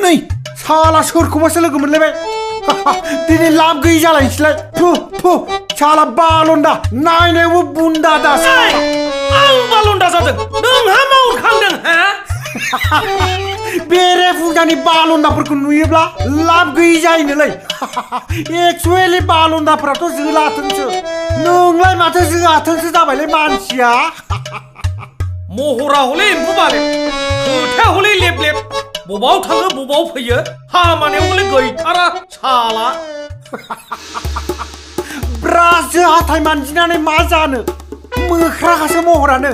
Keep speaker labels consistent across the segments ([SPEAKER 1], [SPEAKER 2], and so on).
[SPEAKER 1] नै साला सोरखौबासो लोगो मोनलायबाय दिनै लाब गैयै जालायनोसैलाय फु साला बालन्दा नायनायावबो बुन्दा दासो
[SPEAKER 2] आं बालन्दा जादों नोंहा मावखांदों हा
[SPEAKER 1] बेरे फुंजानि बालन्दाफोरखौ नुयोब्ला लाब गैयै जायोनोलै एक्चुवेलि बालन्दाफोराथ' जोलाथोंसो नोंलाय माथो जोआथोंसो जाबायलै मानसिया
[SPEAKER 2] महरा हले एम्फौ बाले खोथाया हले लेब लेब बबाव थाङो बबाव फैयो खामानियाव हले गैथारा साला
[SPEAKER 1] ब्रासो हाथाय मानजिनानै मा जानो मोख्राखासो महरानो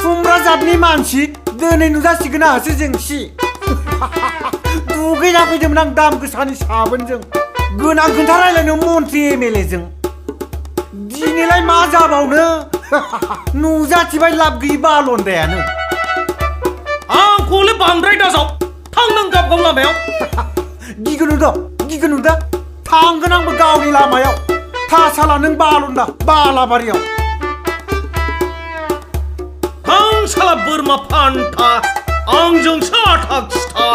[SPEAKER 1] खुमब्रा जातनि मानसि दिनै नुजासिगोन आहासो जोंसि दुगैना फैदोंमोन आं दाम गोसानि साबोनजों गोनां खोन्था रायलायनो मन्त्रि एमएलए जों दिनैलाय मा जाबावनो नुजाथिबाय लाब गैयै बालन्दायानो
[SPEAKER 2] आंखौले बांद्राय दाजाव थां नों गाव गाव लामायाव
[SPEAKER 1] गिगोन नुदा थांगोन आंबो गावनि लामायाव था साला नों बालन्दा बालाबारियाव
[SPEAKER 2] आं साला बोरमा फान्था आंजोंसो आथा खिथा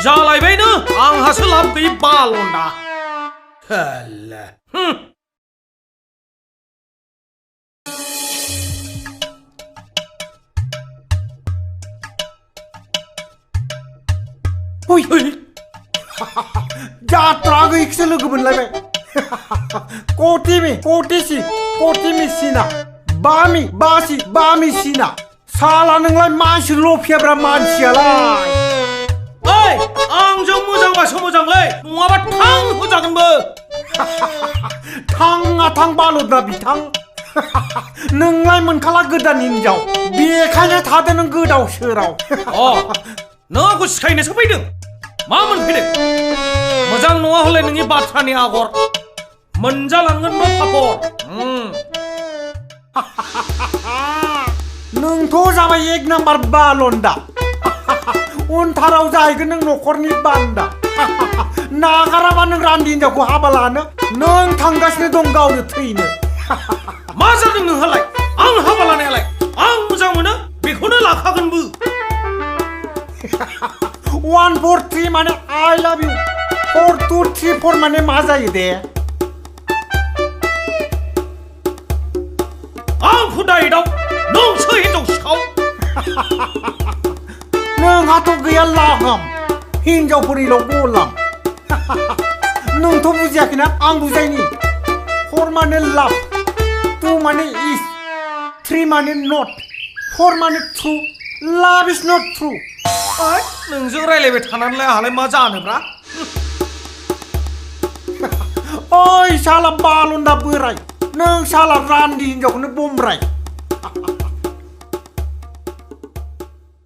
[SPEAKER 2] जालायबायनो आंहासो लाब गैयै बालन्दा हेला
[SPEAKER 1] जात्रा गैयिखौसो लोगो मोनलायबाय कटिमिसिना बामिसिना साला नोंलाय मानसि लफियाब्रा मानसियालाय
[SPEAKER 2] ओइ आंजों मोजांबासो मोजांलै नङाबा थां होजागोनबो
[SPEAKER 1] थां बालन्दा बिथां नोंलाय मोनखाला गोदान हिनजाव बेखायनो थादो नों गोदाव सोराव
[SPEAKER 2] नों आंखौ सिखायनोसो फैदों मा मोनफैदों मोजां नङा हले नोंनि बाथ्रानि आगर मोनजालांगोनबो फापर
[SPEAKER 1] नोंथ' जाबाय एक नाम्बार बालन्दा उनथाराव जाहैगोन नों न'खरनि बान्दा नागाराबा नों रान्दि हिनजावखौ हाबा लानो नों थांगासिनो दं गावनो थैनो
[SPEAKER 2] मा जादों नोंहालाय आं हाबा लानायालाय आं मोजां मोनो बेखौनो लाखागोनबो
[SPEAKER 1] 1 4 3 माने I love you 4 2 3 4 माने मा जायो दे
[SPEAKER 2] आंखौ दायदाव नोंसो हिनजाव सिखाव
[SPEAKER 1] नोंहाथ' गैया लागाम हिनजावफोरनिल' गलाम नोंथ' बुजियाखैना आं बुजायनि 4 माने लाभ 2 माने इज 3 माने नट 4 माने ट्रु लाभ इज नट ट्रु
[SPEAKER 2] नोंजों रायलायबाय थानानैलाय आंहालाय मा जानोब्रा
[SPEAKER 1] ओइ साला बालन्दा बोराय नों साला रान्दि हिनजावखौनो बमब्राय